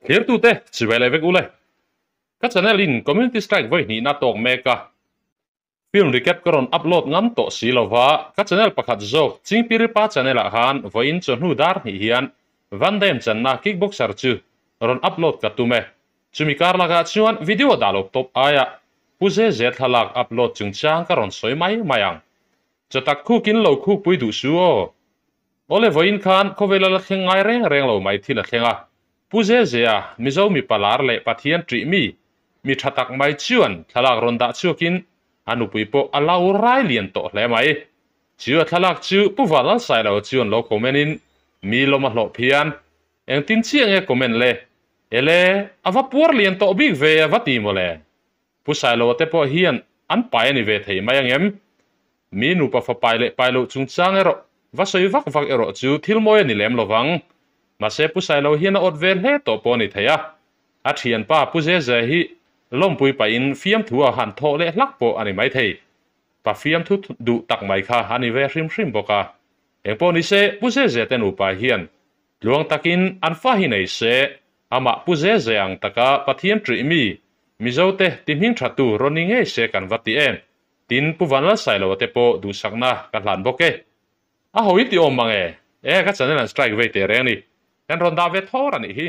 Thirtute chibai leh vek ule. Ka channel in Community Strike vawi hnihna tawk mek a. Film recap ka rawn upload ngam tawh si lova, ka channel pakhat zawk Chingpiripa channel ah khan vawiin chawhnu dar hnih hian Van Damme channa Kickboxer chu rawn upload ka tum e. Chumi kar lakah chuan video dah lo tawp aia Pu Zeze thlalak upload chungchang ka rawn sawi mai mai ang. Chawtak khukin lo khukpui duh su aw. Awle vawiin khan khawvela la thleng ngai reng reng lo mai thil a thleng a. Pu Zezea, Mizo mipa lar leh Pathian ṭih mi, mi ṭha tak mai chuan thlalak rawn dah chhuakin a nupui pawh a lo rai lian tawh hle mai. Chu a thlalak chu Pu Vanlalsailo chuan lo comment in mi lawm a hlawh phian. Engtin chiah nge comment le? Ele, a va puar lian tawh bik ve a va ti mawle. Pu Sailoa te pawh hian an pai a ni ve thei mai angem? Mi nupa fa pai leh pai loh chungchang erawh va sawi vak vak erawh chu thil mawi a ni lem lovang. Mahse Pu Sailoa hian a awt ve hle tawh pawh a ni thei a. A thianpa Pu Zeze hi lawmpui pahin fiamthu a han thawh leh hlak pawh a ni mai thei. Pa fiamthu duh tak mai kha a ni ve hrim hrim bawk a. Engpawh nise Pu Zeze te nupa hian tluang takin an fa hi nei se, amah Pu Zeze ang taka Pathian ṭih mi Mizote ti hming ṭhatu rawn ni ngei se kan va ti em? Tin, Pu Vanlalsailoa te pawh duhsakna ka hlan bawk e. A ho i ti awm mang e? E, ka channel an strike vei teh reng a ni. Kan rawn dah ve thawr a nih hi.